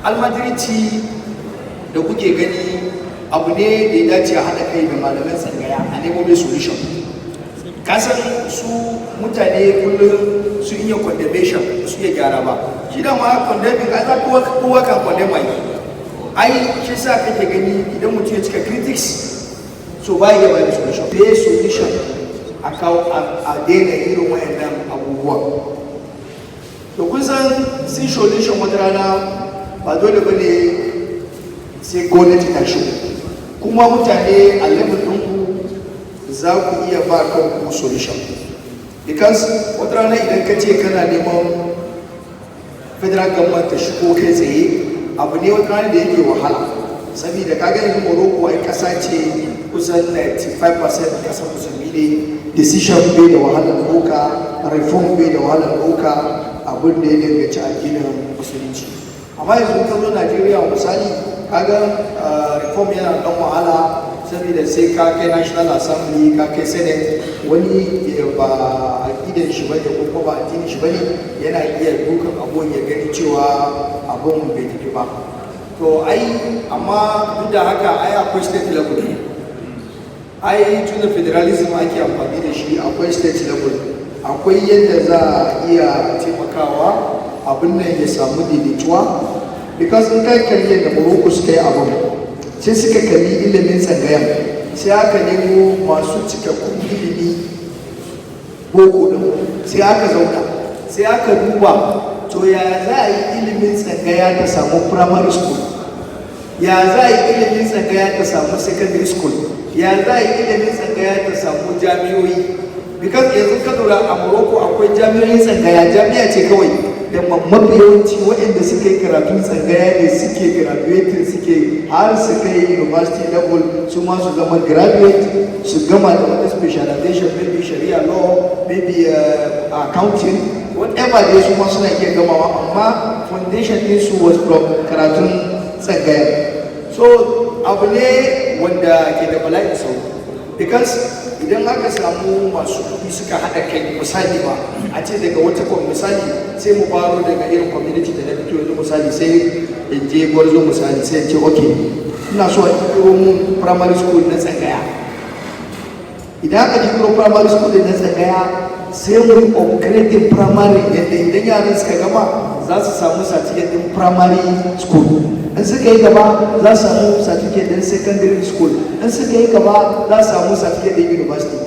Almajirci da kuke gani abu ne da ya dace a haɗa kai da malaman tsangaya a nemo mai solution. Kasan su mutane kullum su iya condemnation, su iya gyara ba. Shi da ma condemning ai za kowa kowa kan condemn. Ai ai shi sa kake gani idan mutum ya cika critics, so ba ya bayar solution. Pay solution a kawo a daina irin wayannan abubuwa. To, kun san sin solution wata rana ba dole ba ne sai gwamnati ta shigo. Kuma mutane a level ɗinku za ku iya ba kanku solution, because wata rana idan ka ce kana neman federal government ta shigo kai tsaye, abu ne wata rana da yake wahala, saboda kaga yanzu Morocco ai kasa ce kusan 95% kasar Musulmi ne. Decision bai da wahalar ɗauka, reform bai da wahalar ɗauka, abin da ya danganci addinin Musulunci. Amma yanzu ka zo Najeriya misali, kaga reform yana ɗan wahala, saboda sai ka kai National Assembly, ka kai Senate. Wani ba aƙidan shi bane ko kuma ba addinin shi bane, yana iya dukan abun ya gani cewa abun bai tafi ba. To ai, amma duk da haka ai akwai state level. Ai tun da federalism ake amfani da shi, akwai state level, akwai yadda za a iya taimakawa abin nan ya samu daidaituwa, because in kai kalli yadda Morocco suka yi abin, sai suka kalli ilimin tsangayan, sai aka nemo masu cikakkun ilimi boko din, sai aka zauna, sai aka duba, to ya za a yi ilimin tsangaya ta samu primary school, ya za a yi ilimin tsangaya ta samu secondary school, ya za a yi ilimin tsangaya ta samu jami'o'i? Because yanzu ka lura, a Morocco akwai jami'o'in tsangaya, jami'a ce kawai da mafi yawanci waɗanda suka yi karatun tsangaya ne suke graduating, suke har su kai university level, su ma su zama graduate, su gama da wata specialization, maybe Sharia law, maybe accounting, whatever dai, su ma suna iya gamawa, amma foundation ɗinsu was from karatun tsangaya. So abu ne wanda ke da bala'in sauri, because idan aka samu masu kuɗi suka haɗa kai, misali ba a ce daga wata misali, sai mu faro daga irin community da na fito yanzu, misali sai in je Gwarzo, misali sai in ce, "Ok, ina so a ƙirƙiro mun primary school na tsangaya." Idan aka ƙirƙiro primary school na tsangaya, sai mu yi upgrading primary yadda idan yaran suka gama za su samu certificate din primary school, in suka yi gaba za su samu certificate din secondary school, in suka yi gaba za su samu certificate din university.